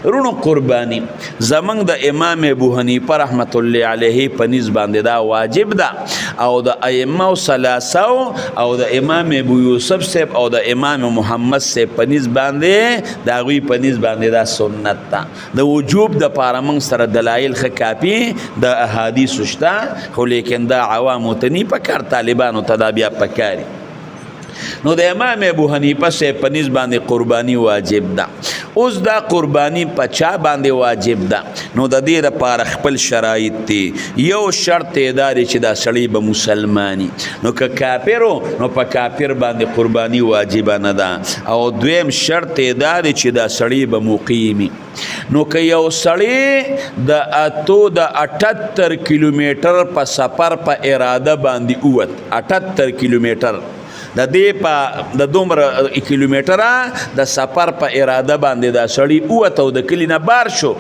رونو قربانی زمنګ د امام ابو حنیفه رحمت الله علیه په نس باندې دا واجب ده، او د ائمه ثلاثه او د امام ابو یوسف صاحب او د امام محمد صاحب په نس باندې، دا غوی په نس باندې دا سنت ده. د وجوب د پاره موږ سره دلایل خ کافی د احادیث شته، خو لیکن دا عوامو ته نی پکار، طالبانو ته دا بیا پکاري. نو د امام ابو حنیفه صاحب په نس باندې قربانی واجب ده. اوس دا قربانی په چا باندې واجب ده؟ نو د دې لپاره خپل شرایط دي. یو شرط یې دا دی چې دا سړی به مسلماني، نو که کافر نو په کافر باندې قربانی واجبه نه ده. او دویم شرط یې دا دی چې دا سړی به مقیمي. نو که یو سړی د اتو د 78 کیلومتر په سفر په اراده باندې اووت، 78 کیلومتر د دې په د دومره کیلومتره د سفر په اراده باندې دا سړی اووت او د کلي نه بار شو،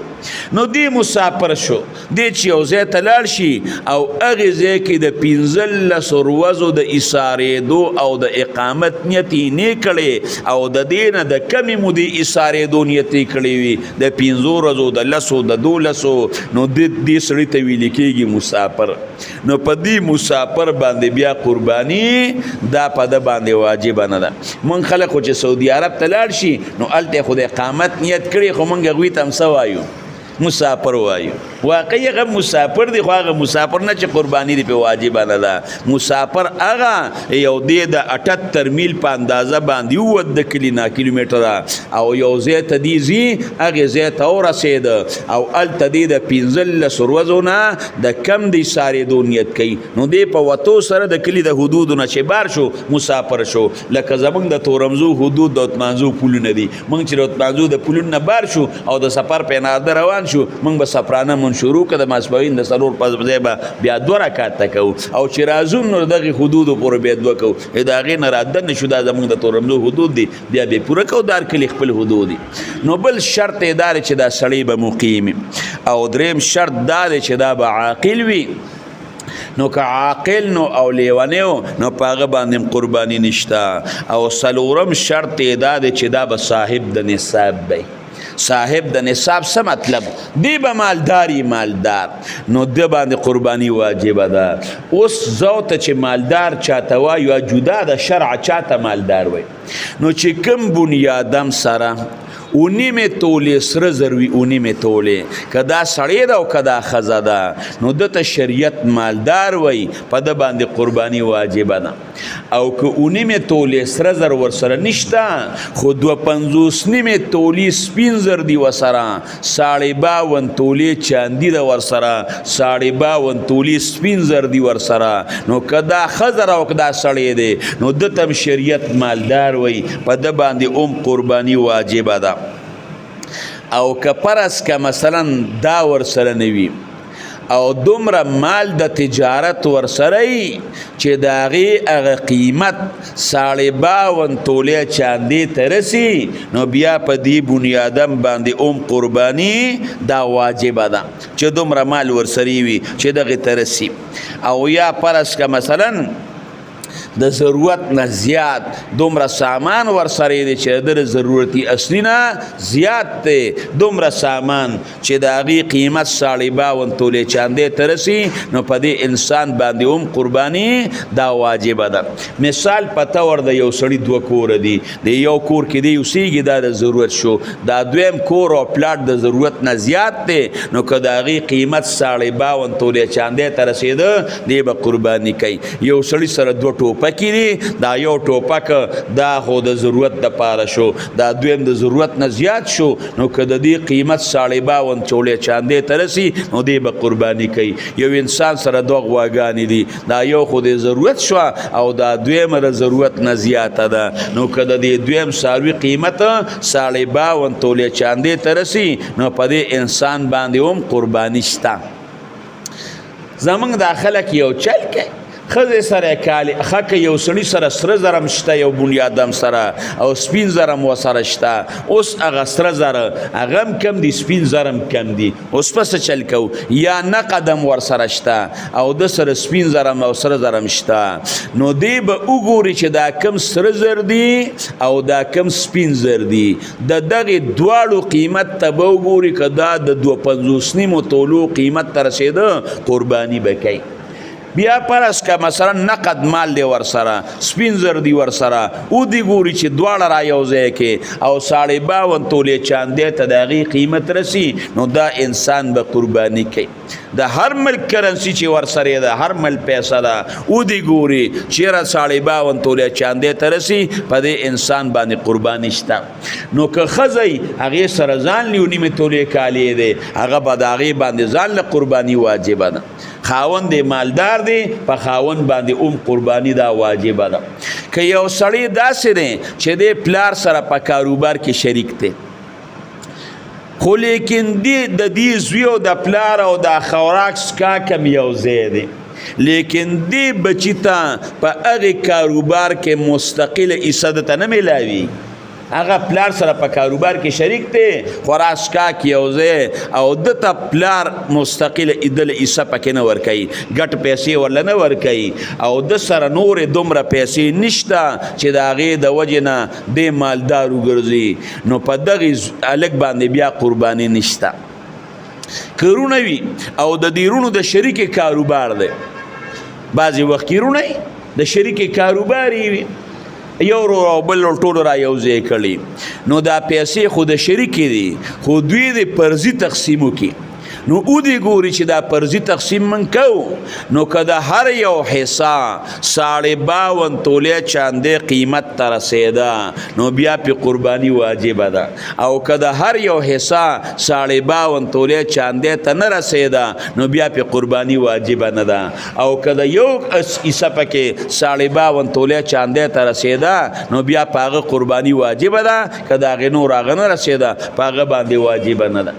نو دی مسافر شو، دی چې یو ځای ته لاړ شي او هغې ځای کې د 15 ورځو د ایسارېدو او د اقامت نیت یې نه کړی او د دې نه د کمې مودې ایسارېدو نیت یې کړی وي، د 5 ورځو، د 10، د 12، نو دې سړي ته ویل کېږي مسافر. نو په دې مسافر باندې بیا قرباني دا په ده باندې واجبه نه ده. مونږ خلک خو چې سعودي عرب ته لاړ شي نو هلته خو د اقامت نیت کړي، خو مونږ هغوی ته هم څه وایو؟ مسافر وایو. واقعي هغه مسافر دی، خو هغه مسافر نه چې قرباني دی په واجبه نه ده. مسافر هغه یو دی د 78 میل په اندازه باندې ووت د کلي نه کیلومتره او یو ځای ته دی ځي، هغې ځای ته ورسېده او هلته دی د 15 ورځو نه د کم دی سارېدو نیت کوي، نو دی په وتو سره د کلي د حدودو نه چې بار شو مسافر شو. لکه زمونږ د تورمزو حدود د اتمانزو پولونه دي، مونږ چې د اتمانزو د پولونو نه بار شو او د سفر په اراده روان شو، مونږ به سفرانه مونږ شروع کړه، د ماسپښین د 4 په ځای به بیا 2 رکعاته کوو او چې راځو نو دغې حدودو پورې بیا 2 کوو، د هغې نه رادننه شو، دا زمونږ د تورمزو حدود دي، بیا به پوره کوو، د هر کلي خپل حدود دي. نو بل شرط یې دا دی چې دا سړی به مقیم، او دریم شرط دا دی چې دا به عاقل وي. نو که عاقل نو او لیونیو نو په هغه باندې هم قرباني نشته. او څلورم شرط یې دا دی چې دا به صاحب د نصاب دی. صاحب د نصاب څه مطلب؟ دی به مالداری مالدار، نو ده باندې قرباني واجبه ده. اوس زه ته چې مالدار چاته وایو، جدا د شرع چاته مالدار وایي، نو چې کوم بنیادم سره اونیمې تولې سره زر وي، اونیمې تولې، که دا سړی ده او که دا ښځه ده، نو ده ته شریعت مالدار وایي، په ده باندې قرباني واجبه ده. او که اونیمې تولې سره زر ورسره نشته، خو 52 نیمې تولې سپین زر دي ورسره، 52 تولې چاندي ده ورسره، 52 تولې سپین زر دي ورسره، نو که دا ښځه او که دا سړی دی، نو ده ته هم شریعت مالدار وایي، په ده باندې هم قرباني واجبه ده. او که فرض که مثلا دا ورسره نه وي او دومره مال د تجارت ورسره وي چې د هغې هغه قیمت 52 تولې چاندې ته رسي، نو بیا په دې بنیادم باندې هم قرباني دا واجبه ده چې دومره مال ورسره وي چې دغې ته رسي. او یا فرض که مثلا د ضرورت نه زیات دومره سامان ورسره دی چې د ضرورتي اصلي نه زیات دی، دومره سامان چې د هغې قیمت 52 تولې چاندې ته رسي، نو په دې انسان باندې هم قرباني دا واجبه ده. مثال په طور د یو سړي 2 کوره دي، د یو کور کې دی اوسېږي، دا د ضرورت شو، دا دویم کور او پلاټ د ضرورت نه زیات دی، نو که د هغې قیمت 52 تولې چاندې ته رسېده، دی به قرباني کوي. یو سړي سره 2 ټوپکې دي، دا یو ټوپک دا خو د ضرورت دپاره شو، دا دویم د ضرورت نه زیات شو، نو که د دې قیمت 52 تولې چاندې ته رسي، نو دی به قرباني کوي. یو انسان سره 2 غواګانې دي، دا یو خو د ضرورت شوه او دا دویم د ضرورت نه زیاته ده، نو که د دې دویم څاروي قیمت 52 تولې چاندې ته رسي، نو په دې انسان باندې هم قرباني شته. زمونږ دا خلک یو چل کوي، ښځې سره کالي ښه که یو سړي سره سره زر هم شته، یو بنیادم سره او سپین زر هم ورسره شته، اوس هغه سره زر هغه هم کم دي، سپین زر هم کم دي، اوس په څه چل کوو؟ یا نقد هم ورسره شته او د سره سپین زر هم او سره زر هم شته، نو دی به وګوري چې دا کم سره زر دي او دا کم سپین زر دي، د دغې دواړو قیمت ته به وګوري، که دا د 52 نیمو تولو قیمت ته رسېده قرباني به کوي. بیا پرس که مثلا نقد مال دی ورسره، سپین زر دی ورسره، او دی ګوري چې دواړه را یو ځای کې او 52.5 تولې چاندې ته د هغې قیمت رسي، نو دا انسان به قرباني کوي. د هر ملک کرنسي چې ورسره ده، هر ملک پیسه ده، او دی ګوري چېرې 52.5 تولې چاندې ته رسي، په دې انسان باندې قرباني شته. نو که ښځه یې هغې سره ځان له 2.5 تولې کالې دی، هغه به د هغې باندې ځان له قرباني واجبه ده. خاوند دی مالدار دی، په خاوند باندې اوم قرباني دا واجبه ده. که یو سړی داسې دی چې دی پلار سره په کاروبار کې شریک دی، خو لیکن دی د دې زوی او د پلار او د خوراک څښاک هم یو ځای دی، لیکن دی بچی ته په هغې کاروبار کې مستقله حصه ده ته نه میلاوي، هغه پلار سره په کاروبار کې شریک دی، خوراک څښاک یو ځای او ده ته پلار مستقله دله حصه پکې نه ورکوي، ګټ پیسې ورله نه ورکوي، او ده سره نورې دومره پیسې نشته چې د هغې د وجې نه دی مالدار وګرځي، نو په دغې هلک باندې بیا قرباني نشته. که وروڼه وي او د دې وروڼو د شریکې کاروبار دی، بعضې وخت کې وروڼه د شریکې کاروبار یې وي، یو ورور او بل ورور ټولو را یو ځای کړي، نو دا پیسې خو د شریکې دي، خو دوی د پرزي تقسیم وکړي، نو او دې ګوري چې دا پرزي تقسیم من کوو، نو که د هر یو حصه 52.5 تولې چاندې قیمت ته رسېده، نو بیا پې قرباني واجبه ده، او که د هر یو حصه 52.5 تولې چاندې ته نه رسېده، نو بیا پې قرباني واجبه نه ده، او که د یو حصه پکې 52.5 تولې چاندې ته رسېده، نو بیا په هغه قرباني واجبه ده، که د هغې نور هغه نه رسېده په هغه باندې واجبه نه ده.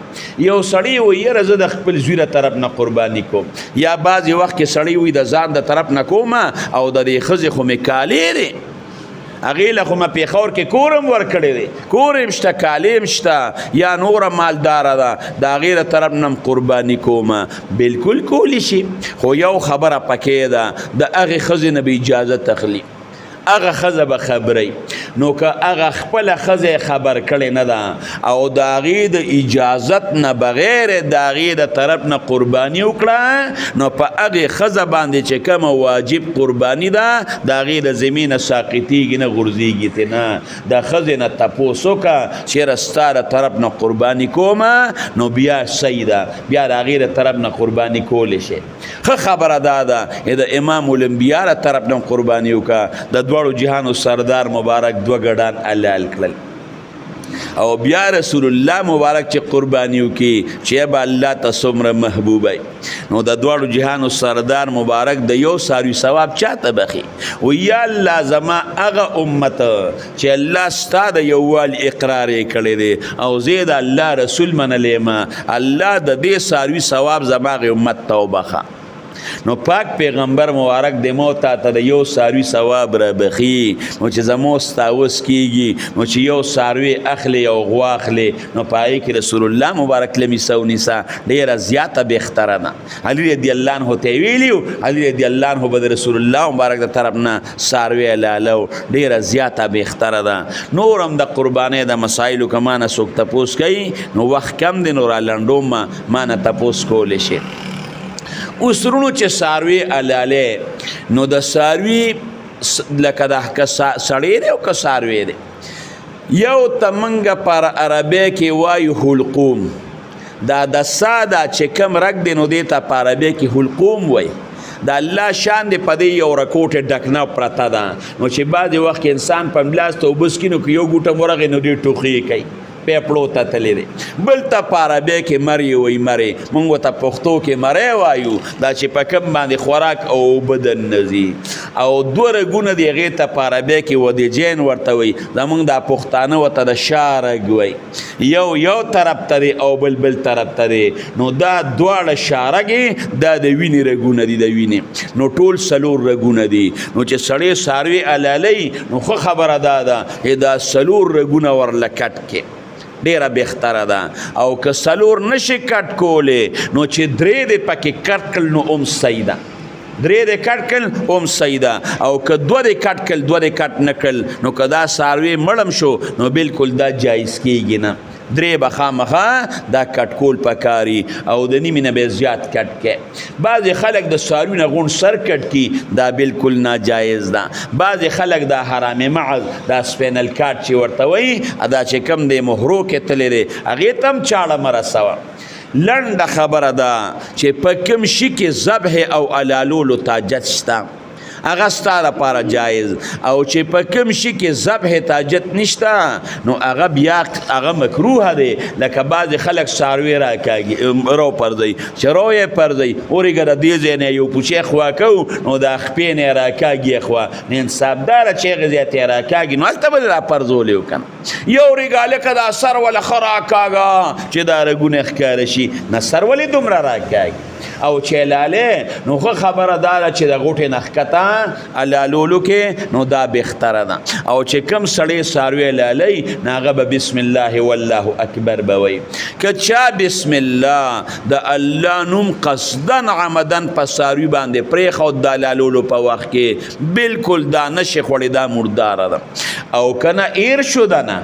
یو سړی وایي یاره زه د خپل زوی له طرف نه قرباني کوم، یا بعضې وخت کې سړی وایي د ځان د طرف نه کوم او د دې ښځې خو مې کالې دی، هغې له خو مې پېښور کې کور هم ورکړی دی، کور یې هم شته، کالې هم شته، یا نوره مالداره ده، د هغې له طرف نه هم قرباني کوم، بالکل کولی شي، خو یو خبره پکې ده، د هغې ښځې نه به اجازه تخلي، هغه ښځه به خبرئ، نو که هغه خپله ښځه یې خبر کړې نه ده او د هغې د اجازت نه بغیر د هغې د طرف نه قرباني وکړه، نو په هغې ښځه باندې چې کومه واجب قرباني ده د هغې د ذمې نه ساقطېږي نه، غورځېږي ترې نه. د ښځې نه تپوس وکړه چېرې ستا د طرف نه قرباني کومه، نو بیا صحیح ده، بیا د هغې د طرف نه قرباني کولی شي. ښه خبره دا ده د امام الانبیا له طرف نه قرباني وکړه، د دواړو جهانو سردار مبارک دوه ګډان حلال کړل، او بیا رسول الله مبارک چې قرباني وکړي چې به الله ته څومره محبوب وي، نو د دواړو جهانو سردار مبارک د یو څاروي ثواب چاته بخي؟ وایي یا الله زما هغه امت چې الله ستا د یووالي اقرار یې کړی دی او زه د الله رسول منلی یم، الله د دې څاروي ثواب زما هغې امت ته وبخښه. نو پاک پیغمبر مبارک د مو تا ته د یو څاروي ثواب را بخي، نو چې زمو ستا وس کېږي، نو چې یو څاروی اخلي او غوا اخلي، نو په هغې کې رسول الله مبارک له میسه ونیسه، ډېره زیاته بهتره ده. علی رضی الله عنه ته یې ویلي وو، علی رضی الله عنه به د رسول الله مبارک د طرف نه څاروی حلالو، ډېره زیاته بهتره ده. نور هم د قربانۍ د مسایلو که ما نه څوک تپوس کوي، نو وخت کم دی، نو را لنډوم ما نه تپوس کولی شي. اوس وروڼو چې څاروی حلالې، نو د څاروي لکه د که سړی دی او که څاروی دی، یو ته موږ پر عربی کې وایو حلقوم، دا د سا دا چې کوم رګ دی نو دې ته په عربی کې حلقوم وایي. د الله شان دی په دې یو رکوټې ډکنه پرته ده، نو چې بعضې وخت کې انسان په ملاس ته اوبه څکي، نو که یو ګوټه ورغی نو دې ټوخي کوي، پیپړو ته تللی دی. بل ته په عربۍ کې مری وایي، مری مونږ ورته پښتو کې مری وایو، دا چې په کوم باندې خوراک او اوبه دننه ځي. او دوه رګونه دي هغې ته په عربۍ کې ودیجین ورته وایي، زمونږ دا پښتانه ورته د شا رګ وایي، یو یو طرف ته دی او بل بل طرف ته دی. نو دا دواړه شارګې دا د وینې رګونه دي، د وینې. نو ټول څلور رګونه دي. نو چې سړی څاروي حلالوي نو ښه خبره دا ده چې دا څلور رګونه ورله کټ کې ډېره بهتره ده. او که څلور نشي کټ کولی نو چې درې دې پکې کټ کړل نو هم صحیح ده، درې دې کټ کړل هم صحیح ده. او که دوه دې کټ کړل، دوه دې کټ نه کړل، نو که دا څاروی مړم شو نو بالکل دا جایز کېږي نه. درې به خامخا دا کټ کول پکاري او د نیمې نه به زیات کټ کې. بعضې خلک د څاروي نه غونډ سر کټ کي، دا بالکل ناجایز ده. بعضې خلک دا حرام معز، دا سپینل کارت چې ورته وایي، دا چې کم دی مهرو کې تللی دی، هغې ته هم چاړه مه رسوه. لنډه خبره ده چې په کوم شي کې ذبح او حلالولو تاجت شته هغه ستا لپاره جایز، او چې په کوم شي کې ذبح تاجت نشته نو هغه بیا هغه مکروه دی. لکه بعضې خلک څاروي راکاږي، رو پرځوي، چې رو یې پرځوي اورېږه د دې ځای نه یو پوچی خوا کوو نو دا خپې نه یې راکاږي خوا، نو انصافداره چې هغې ځای ته یې راکاږي نو هلته به یې راپرځولی و که نه. یو ریګه هلکه دا سر وله ښه راکاږه چې دا رګونه ښکاره شي، نه سر ولې دومره راکاږي؟ او چې لاله نو ښه خبره دا ده چې د غوټې نه ښکته حلالولو کې نو دا بهتره ده. او چې کم سړی څاروی لالوي نو هغه به بسم الله والله اکبر به وایي. که چا بسم الله د الله نوم قصدا عمدا په څاروي باندې پرېښود د حلالولو په وخت کې، بالکل دا نشي خوړی، دا مرداره ده. او که نه هېر شو ده نه،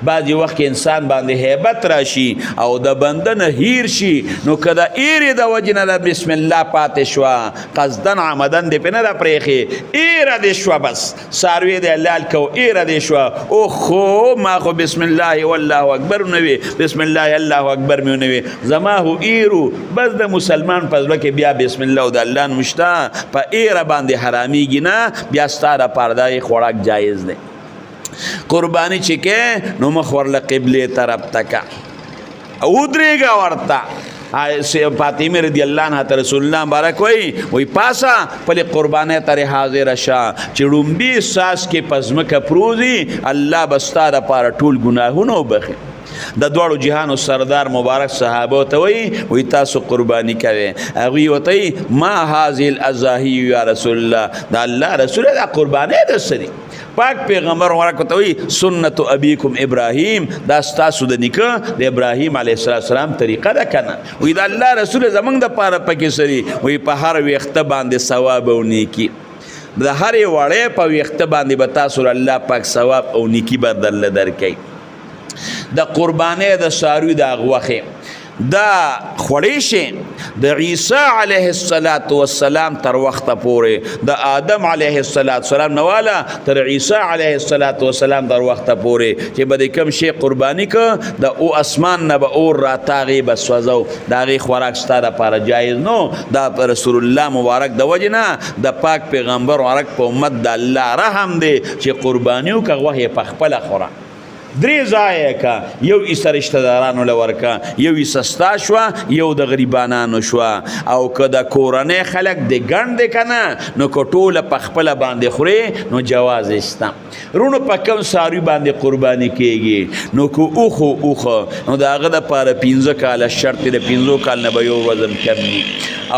بعضې وخت کې انسان باندې هیبت راشي او د بنده نه هیر شي، نو که د هیرې د وجې نه د بسم الله پاتې شوه، قصداً عمداً دې پرې نه ده پرېښې، هیره دې شوه، بس څاروی دې حلال کو، هیره دې شوه، او خو ما خو بسم الله والله اکبر نه وي، بسم الله الله اکبر مې نه وي، زما خو هیرو. بس د مسلمان په زړه کې بیا بسم الله او د الله نوم شته، په هیره باندې حرامېږي نه، بیا ستا دپاره دا خوراک جایز دی. قرباني چې کې نو مخ ورله قبلې طرف ته که او ودرېږه ورته. فاطمه رضی الله عنها ته رسول الله مبارک وایي، وایي پاسه خپلې قربانۍ ته حاضره شه چې ړومبي ساس کې په ځمکه پروځي، الله به ستا دپاره ټول ګناهونه وبخښي. د دواړو جهانو سردار مبارک صحابه ته وایي، وایي تاسو قرباني کوئ. هغوی ورته وایي ما هذه الاضاحي یا رسول الله، د الله رسول دا قربانۍ د څه دي؟ پاک پیغمبر مبارک ورته وایي سنت ابیکم ابراهیم، دا ستاسو د نیکه د ابراهیم علیه السلام طریقه ده که نه؟ وایي د الله رسول زموږ دپاره پکې څه دي؟ وایي په هر ویښته باندې ثواب او نیکي، د هرې وړې په ویښته باندې به تاسو له الله پاک ثواب او نیکي به درله درکوي. د قربانۍ د څاروي د غوښې دا خوړې شي د عیسی علیه الصلاة والسلام تر وخته پورې، د آدم علیه الصلاة والسلام نه والا تر عیسی علیه الصلاة والسلام تر وخته پورې چې به د کوم شی قرباني که د او اسمان نه به اور راته هغې به سوځو، د هغې خوراک ستا دپاره جایز نو. دا په رسول الله مبارک د وجې نه د پاک پیغمبر مبارک په امت د الله رحم دی چې قرباني وکړه غوښې په خپله خوره. درې ځایه که یو ایسه رشته دارانو له ورکه، یو ایسه ستا شوه، یو د غریبانانو شوه. او که د کورنۍ خلک دې ګڼ دی که نه، نو که ټوله په خپله باندې خورې نو جواز یې شته. وروڼو په کوم څاروي باندې قرباني کېږي؟ نو که اوښ و اوښ، نو د هغه دپاره 5 کاله شرط دی، د 5 کال نه به یو وزن کم وي.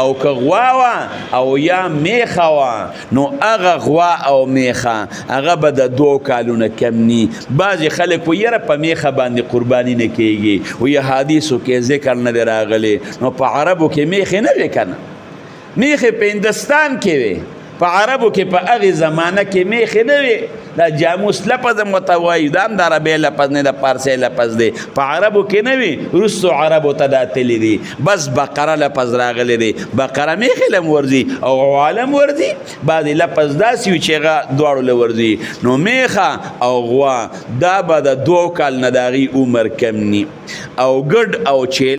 او که غوا وه او یا میښه وه، نو هغه غوا او میښه هغه به د 2 کالو نه کم ني. بعضې خلک وایي یاره په میښه باندې قرباني نه کېږي، وایي احادیثو کې ذکر نه دی راغلی. نو په عربو کې میښې نه وې که نه؟ میښې په هندوستان کې وې، په عربو کې په هغې زمانه کې میښې نه وې. دا جاموس لفظ هم ورته وایي، دا هم د عربۍ لفظ نه، د پارسۍ لفظ دی، په عربو کې نه وي، وروستو عربو ته دا تللی دی. بس بقره لفظ راغلی دی، بقره میښې له هم ورځي او غوا له هم ورځي، بعضې لفظ داسې وي چې هغه دواړو له ورځي. نو میښه او غوا دا به د 2 کال نه د هغې عمر کم ني. او ګډ او چیل